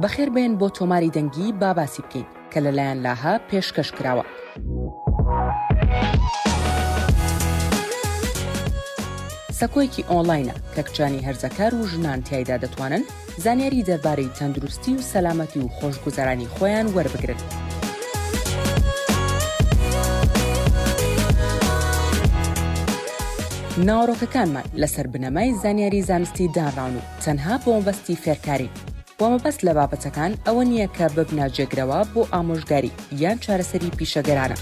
بەخێربێن بۆ تۆماری دەنگی با باسی بکەین کە لەلایەن لاهە پێشکەش کراوە. سەکۆیەکی ئۆنلاینە کە کچانی هەرزەکار و ژنان تیایدا دەتوانن زانیاری دەربارەی تەندروستی و سەلامەتی و خۆشگوزەرانی خۆیان وەربگرن. ناوەڕۆکەکانمان لەسەر بنەمای زانیاری زانستی دانراون و تەنها بۆ مەبەستی فێرکارین و مەبەست لە بابەتەکان ئەوە نییە کە ببنە جێگرەوە بۆ ئامۆژگاری یان چارەسەری پیشەگەرانە.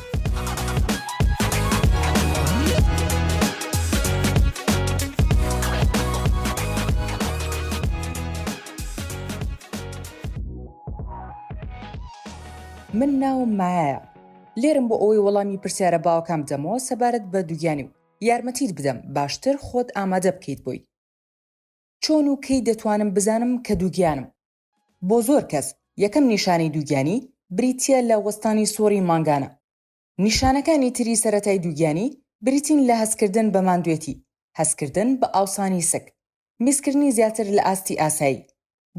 من ناوم مایایە. لێرەم بۆ ئەوەی وەڵامی پرسیارە باوەکان بدەمەوە سەبارەت بە دووگیانی و یارمەتیت بدەم باشتر خۆت ئامادە بکەیت بۆی. چۆن و کەی دەتوانم بزانم کە دووگیانم؟ بۆ زۆر کەس یەکەم نیشانەی دووگیانی بریتییە لە وەستانی سوڕی مانگانە. نیشانەکانی تری سەرەتای دووگیانی بریتین لە هەستکردن بە ماندوێتی، هەستکردن بە ئاوسانی سک، میزکردنی زیاتر لە ئاستی ئاسایی،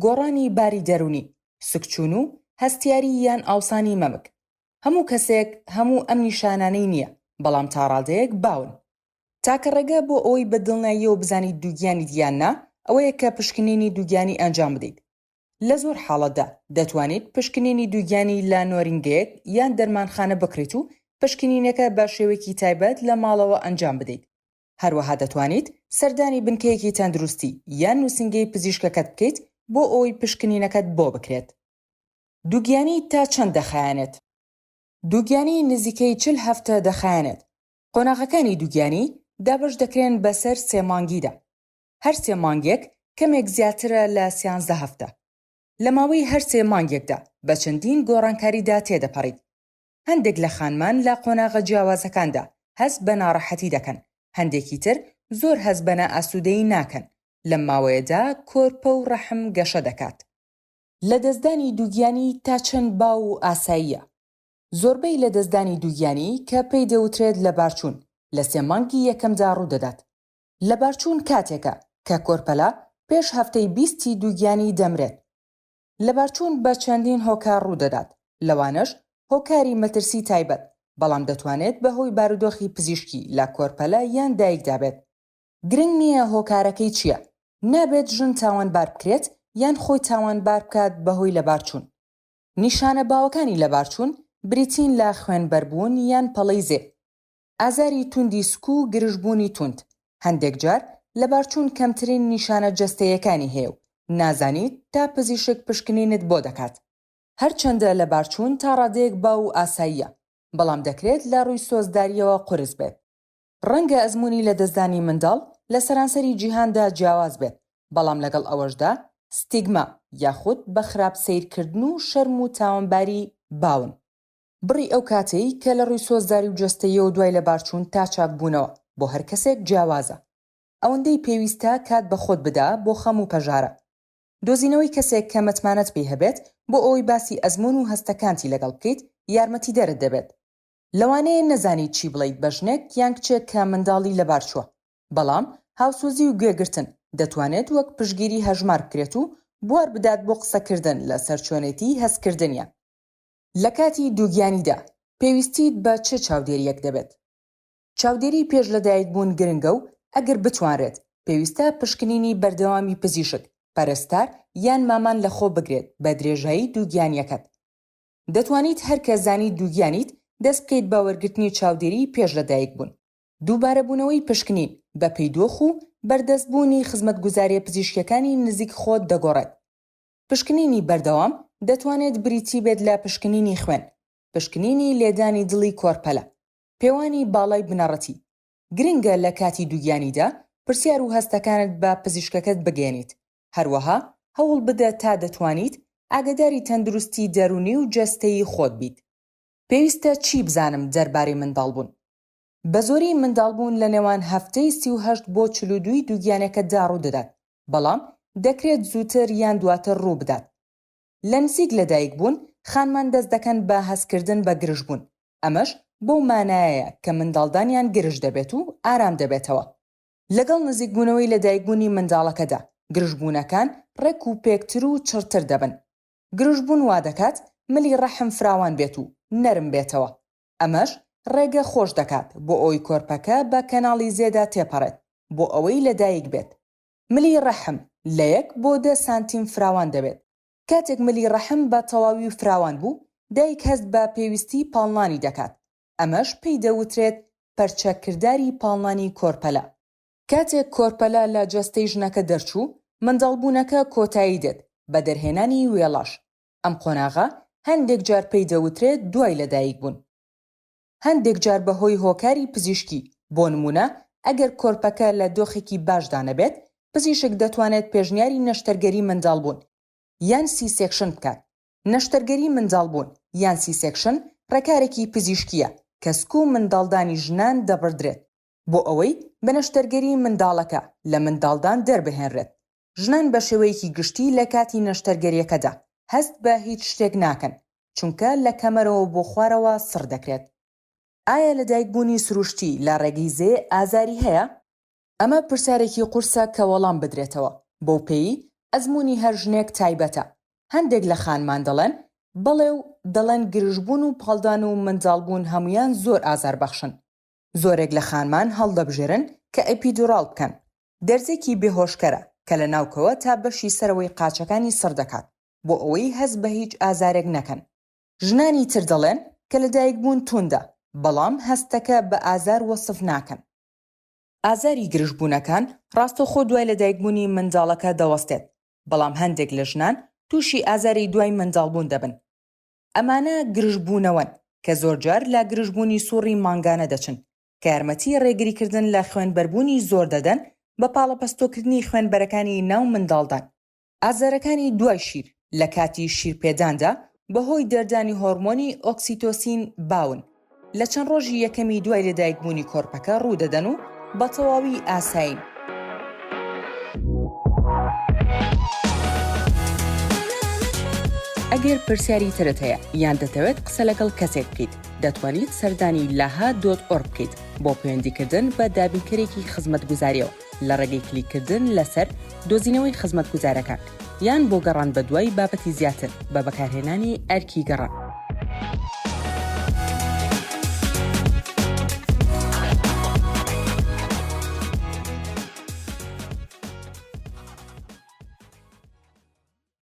گۆڕانی باری دەروونی، سکچوون و هەستیاری یان ئاوسانی مەمک. هەموو کەسێک هەموو ئەم نیشانانەی نییە، بەڵام تا ڕادەیەک باون. تاکە ڕێگە بۆ ئەوەی بە دڵنیاییەوە بزانیت دووگیانیت یان نا، ئەوەیە کە پشکنینی دووگیانی ئەنجام بدەیت. لە زۆر حاڵەتدا دەتوانیت پشکنینی دووگیانی لە نۆرینگەیەک یان دەرمانخانە بکڕیت و پشکنینەکە بە شێوەیەکی تایبەت لە ماڵەوە ئەنجام بدەیت. هەروەها دەتوانیت سەردانی بنکەیەکی تەندروستی یان نووسینگەی پزیشکەکەت بکەیت بۆ ئەوەی پشکنینەکەت بۆ بکرێت. دووگیانی تا چەند دەخایەنێت؟ دووگیانی نزیکەی 40 هەفتە دەخایەنێت. قۆناغەکانی دووگیانی دابەش دەکرێن بەسەر سێ مانگیدا. هەر سێ مانگێک کەمێک زیاترە لە سیانزدە هەفتە. لە ماوەی هەر سێ مانگێکدا بە چەندین گۆڕانکاریدا تێدەپەڕیت. هەندێک لە خانمان لە قۆناغە جیاوازەکاندا هەست بە ناڕەحەتی دەکەن، هەندێکی تر زۆر هەست بە نائاسوودەیی ناکەن، لەم ماوەیەدا کۆرپە و ڕەحم گەشە دەکات. لەدەستدانی دووگیانی تا چەند باو و ئاساییە؟ زۆربەی لەدەستدانی دووگیانی کە پێی دەوترێت لەبارچوون لە سێ مانگی یەکەمدا ڕوودەدات. لەبارچوون کاتێکە کە کۆرپەلە پێش هەفتەی بیستی دووگیانی دەمرێت. لەبارچوون بە چەندین هۆکار ڕوودەدات، لەوانەش هۆکاری مەترسی تایبەت، بەڵام دەتوانێت بەهۆی بارودۆخی پزیشکی لە کۆرپەلە یان دایکدا بێت. گرنگ نییە هۆکارەکەی چییە، نابێت ژن تاوانبار بکرێت یان خۆی تاوانبار بکات بەهۆی لەبارچوون. نیشانە باوەکانی لەبارچوون بریتین لە خوێنبەربوون یان پەڵەی زێ، ئازاری توندی سک و گرژبوونی توند، هەندێک جار لەبارچوون کەمترین نیشانە جەستەییەکانی هەیە و نازانیت تا پزیشک پشکنینت بۆ دەکات. هەرچەندە لەبارچوون تا ڕادەیەک باو و ئاساییە، بەڵام دەکرێت لە ڕووی سۆزدارییەوە قورس بێت. ڕەنگە ئەزموونی لەدەستدانی منداڵ لە سەرانسەری جیهاندا جیاواز بێت، بەڵام لەگەڵ ئەوەشدا ستیگما یاخود بە خراپ سەیرکردن و شەرم و تاوانباری باون. بڕی ئەو کاتەی کە لە ڕووی سۆزداری و جەستەییەوە دوای لەبارچوون تا چاکبوونەوە بۆ هەر کەسێک جیاوازە. ئەوەندەی پێویستە کات بە خۆت بدە بۆ خەم و پەژارە. دۆزینەوەی کەسێک کە متمانەت پێی هەبێت بۆ ئەوەی باسی ئەزموون و هەستەکانتی لەگەڵ بکەیت یارمەتیدەرت دەبێت. لەوانەیە نەزانیت چی بڵێیت بە ژنێک یان کچێک کە منداڵی لەبارچووە، بەڵام هاوسۆزی و گوێگرتن دەتوانێت وەک پشتگیری هەژمار بکرێت و بوار بدات بۆ قسەکردن لەسەر چۆنێتی هەستکردنیان. لە کاتی دووگیانیدا پێویستیت بە چ چاودێرییەک دەبێت؟ چاودێری پێش لەدایکبوون گرنگە و ئەگەر بتوانرێت، پێویستە پشکنینی بەردەوامی پزیشک، پەرستار یان مامان لەخۆ بگرێت بە درێژایی دووگیانییەکەت. دەتوانیت هەر کە زانیت دووگیانیت، دەست بکەیت بە وەرگرتنی چاودێری پێش لەدایکبوون. دووبارەبوونەوەی پشکنین بەپێی دۆخ و بەردەستبوونی خزمەتگوزارییە پزیشکییەکانی نزیک خۆت دەگۆڕێت. پشکنینی بەردەوام دەتوانێت بریتی بێت لە پشکنینی خوێن، پشکنینی لێدانی دڵی کۆرپەلە، پێوانی باڵای بنەڕەتی. گرنگە لە کاتی دووگیانیدا پرسیار و هەستەکانت بە پزیشکەکەت بگەیەنیت، هەروەها هەوڵ بدە تا دەتوانیت ئاگاداری تەندروستی دەروونی و جەستەیی خۆت بیت. پێویستە چی بزانم دەربارەی منداڵبوون؟ بەزۆری منداڵبوون لە نێوان هەفتەی 38 بۆ 42 ی دووگیانەکەتدا ڕوودەدات، بەڵام دەکرێت زووتر یان دواتر ڕووبدات. لە نزیک لەدایکبوون، خانمان دەست دەکەن بە هەستکردن بە گرژبوون، ئەمەش بەو مانایەیە کە منداڵدانیان گرژ دەبێت و ئارام دەبێتەوە. لەگەڵ نزیکبوونەوەی لەدایکبوونی منداڵەکەدا، گرژبوونەکان ڕێک و پێکتر و چڕتر دەبن. گرژبوون وادەکات ملی ڕەحم فراوان بێت و نەرم بێتەوە، ئەمەش ڕێگە خۆش دەکات بۆ ئەوەی کۆرپەکە بە کەناڵی زێدا تێپەڕێت بۆ ئەوەی لەدایک بێت. ملی ڕەحم لە یەک بۆ دە سانتیم فراوان دەبێت. کاتێک ملی ڕەحم بە تەواوی فراوان بوو، دایک هەست بە پێویستی پاڵنانی دەکات، ئەمەش پێی دەوترێت پەرچەکرداری پاڵنانی کۆرپەلە. کاتێک کۆرپەلە لە جەستەی ژنەکە دەرچوو، منداڵبوونەکە کۆتایی دێت بە دەرهێنانی وێڵاش، ئەم قۆناغە هەندێک جار پێی دەوترێت دوای لەدایکبوون. هەندێک جار بەهۆی هۆکاری پزیشکی، بۆ نموونە ئەگەر کۆرپەکە لە دۆخێکی باشدا نەبێت، پزیشک دەتوانێت پێشنیاری نەشتەرگەری منداڵبوون یان C-section بکات. نەشتەرگەری منداڵبوون یان C-section ڕێکارێکی پزیشکییە کە سک و منداڵدانی ژنان دەبڕدرێت بۆ ئەوەی بە نەشتەرگەری منداڵەکە لە منداڵدان دەربهێنرێت. ژنان بە شێوەیەکی گشتی لە کاتی نەشتەرگەرییەکەدا هەست بە هیچ شتێک ناکەن، چونکە لە کەمەرەوە بۆ خوارەوە سڕ دەکرێت. ئایا لەدایکبوونی سروشتی لە ڕێگەی زێ ئازاری هەیە؟ ئەمە پرسیارێکی قورسە کە وەڵام بدرێتەوە، بەوپێیی ئەزموونی هەر ژنێک تایبەتە. هەندێک لە خانمان دەڵێن بەڵێ و دەڵێن گرژبوون و پاڵدان و منداڵبوون هەموویان زۆر ئازاربەخشن. زۆرێک لە خانمان هەڵدەبژێرن کە epidural بکەن، دەرزێکی بێهۆشکەرە کە لە ناوکەوە تا بەشی سەرەوەی قاچەکانی سڕ دەکات بۆ ئەوەی هەست بە هیچ ئازارێک نەکەن. ژنانی تر دەڵێن کە لەدایکبوون توندە، بەڵام هەستەکە بە ئازار وەسف ناکەن. ئازاری گرژبوونەکان ڕاستەوخۆ دوای لەدایکبوونی منداڵەکە دەوەستێت، بەڵام هەندێک لە ژنان تووشی ئازاری دوای منداڵبوون دەبن. ئەمانە گرژبوونەوەن کە زۆرجار لە گرژبوونی سوڕی مانگانە دەچن، کە یارمەتی ڕێگریکردن لە خوێنبەربوونی زۆر دەدەن بە پاڵەپەستۆکردنی خوێنبەرەکانی ناو منداڵدان. ئازارەکانی دوای شیر لە کاتی شیرپێداندا بەهۆی دەردانی هۆرمۆنی ئۆکسیتۆسین باون، لە چەند ڕۆژی یەکەمی دوای لەدایکبوونی کۆرپەکە ڕوودەدەن و بە تەواوی ئاسایین. ئەگەر پرسیاری ترت هەیە یان دەتەوێت قسە لەگەڵ کەسێک بکەیت، دەتوانیت سەردانی لاها dot org بکەیت بۆ پەیوەندیکردن بە دابینکەرێکی خزمەتگوزارییەوە لە ڕێگەی کلیککردن لەسەر دۆزینەوەی خزمەتگوزارەکان یان بۆ گەڕان بەدوای بابەتی زیاتر بە بەکارهێنانی ئەرکی گەڕان.